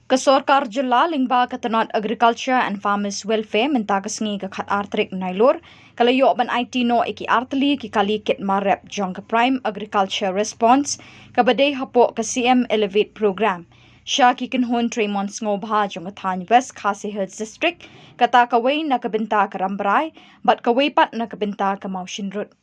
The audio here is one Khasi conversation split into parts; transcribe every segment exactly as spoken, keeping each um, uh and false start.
Ka sorkar jylla lyngba ka tnat Agriculture and Farmers Welfare mynta ka sngi ka khatar tarik Nailur ka la ïoh ban aiti noh ïa ki artylli ki kali kit marep jong ka Prime Agriculture Response kaba dei hapoh ka C M Elevate Program sha ki kynhun trei mon sngewbha jong ka thaiñ West Khasi Hills District, kata kawei na ka bynta ka Rambrai bad kawei pat na ka bynta ka Mawshynrut.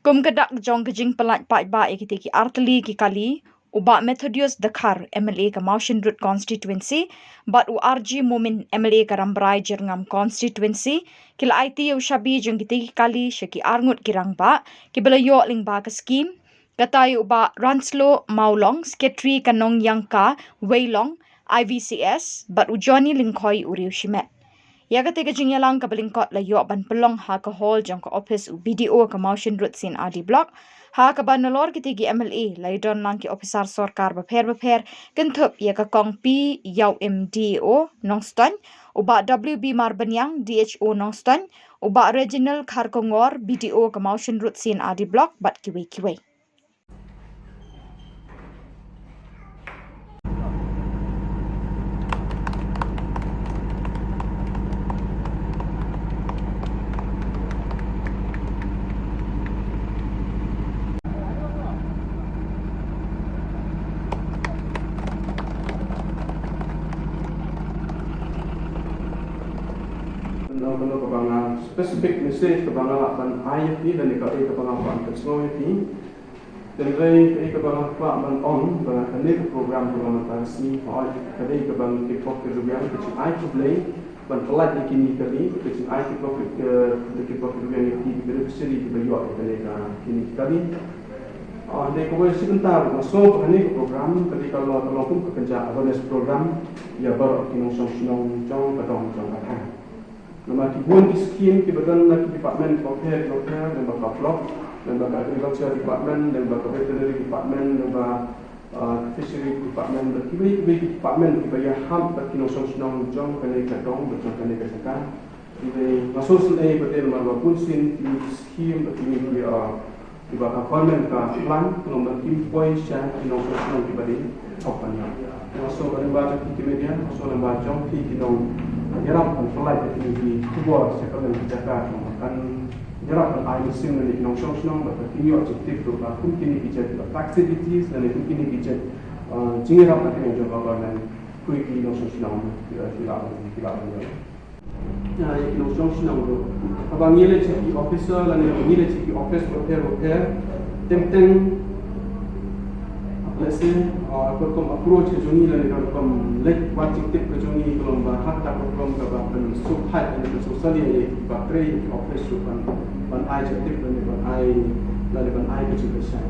Kum ka dak jong ka jingpyllait paidbah ïa kitei ki artylli ki kali, u Bah Methodius Dkhar, M L A ka Mawshynrut Constituency, bad u R G Momin, M L A ka Rambrai Jyrngam Constituency, ki la aiti ïa u shabi jong kitei ki kali sha ki arngut ki rangbah kiba la ïoh lyngba ka skim, kata ïa u Bah Ranslow Mawlong, Secretary ka Nongïangka Weilong I V C S, bad u Johnny Lyngkhoi, u riew shimet. Ïa katei ka jingïalang kaba lyngkot la ïoh ban pynlong ha ka hall jong ka ophis u B D O ka Mawshynrut C and R D Block, ha kaba nalor kitei ki M L A la ïadon lang ki ophisar sorkar bapher bapher, kynthup ïa ka Kong P Ïawim, D A O Nongstoiñ, u Bah W B Marbaniang, D H O Nongstoiñ, u Bah Reginald Kharkongor, B D O ka Mawshynrut C and R D Block, bad kiwei kiwei. Kano kano kaba nga specific message kaba nga lah ban ai ïa phi, lane kaei kaba nga kwah ban pynsngew ïa phi. Hynrei kaei kaba nga kwah ban ong ba kane ka program kaba mynta ka sngi, hooid, ka dei kaba ngi kick off ïa ka rukom ka jingai khublei ban pyllait ïa kine ki kali, ka jingai kick off, ka kick off ïa ka rukom ïa ki beneficiary kiba ïoh ïa kane ka, kine ki kali. Ah, hynrei kawei shi bynta ruh nga sngew ba kane ka program ka dei ka long, ka long kum ka kynja awareness program ïa baroh ki nongshong shnong jong ka dong jong ka thaiñ. Namar ki bun ki skim kiba don na ki department bapher bapher, lyngba ka block, lyngba ka agriculture department, lyngba ka veterinary department, lyngba, uh, fishery department, bad kiwei kiwei ki department kiba ïahap bad ki nongshong shnong jong kane ka dong bad jong kane ka jaka. Hynrei nga sngewsynei ba dei namar ba bun sien ki skim bad kine ki, uh, kiba ka government ka plan, ka long ba kim poi sha ki nongshong shnong kiba dei hok ban ïoh. Nga sngew ba lyngba jong phi ki media, nga sngew lyngba jong phi ki nongïarap ban pyllait ïa kine ki khubor sha kylleng ki jaka, ka long ba kan ïarap ban ai mynsiem na ki nongshong shnong ba kin ïoh jingtip ruh ba kum kine ki jait ba flexibilities lane kum kine ki jait, uh, jingïarap na ka liang jong ka government, khuid ki nongshong shnong, uh, ki lah, ki lah ban ïoh. Ïa ki nongshong shnong ruh. Haba ngi leit sha ki officer lane ngi leit sha ki office bapher bapher, teng teng, let's say, ah, ka rukom approach ka jong ngi lane ka rukom leit wad jingtip ka jong ngi ka long ba ha kata ka rukom kaba pynsngewbha lane pynsngewsih ïa kiba trei ha ki office ruh ban, ban ai jingtip lane ban ai, lane ban ai ka jingkyrshan.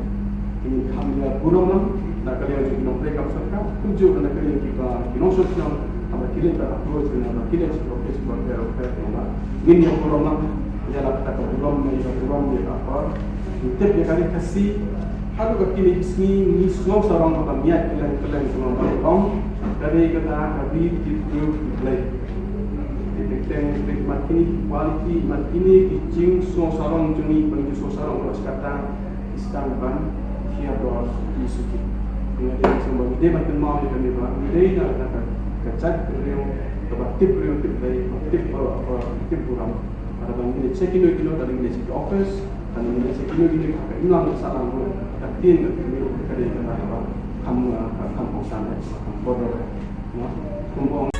Ngi kham ïa burom lang na ka liang jong ki nongtrei kam sorkar, kumjuh na ka liang kiba ki nongshong shnong, haba ki leit ban approach, haba ki leit sha ki office bapher bapher, ngin ïa burom lang. Ïa la kata ka burom, ïa ka burom, ïa ka akor. Ngi tip ïa ka ri Khasi, haduh ka kine ki sngi ngi sngew sarong ba ka miat kylleng kylleng, ka long ba ong ka dei kata ka ri ki briew ki Blei. Te teng teng mat kine ki quality, mat kine ki jingsngew sarong jong ngi, ban jingsngew sarong ba sha kata ki sdang ban hiar dor ki suki. Nga dei sngewbha ngi dei ban kynmaw ïa kane ba ngi dei na ka, ka, ka jait ka briew kaba tip briew tip Blei, ba tip, ba, ba tip burom. Lada ngi leit sha kino kino, lada ngi leit sha ki office, lada ngi leit sha kino kino, ka imlang ka sahlang ruh, ka ktien ka kmie ruh ka dei kata kaba kham, ah, kham kongsan, eh, kham kordor, eh. No? Kumba ong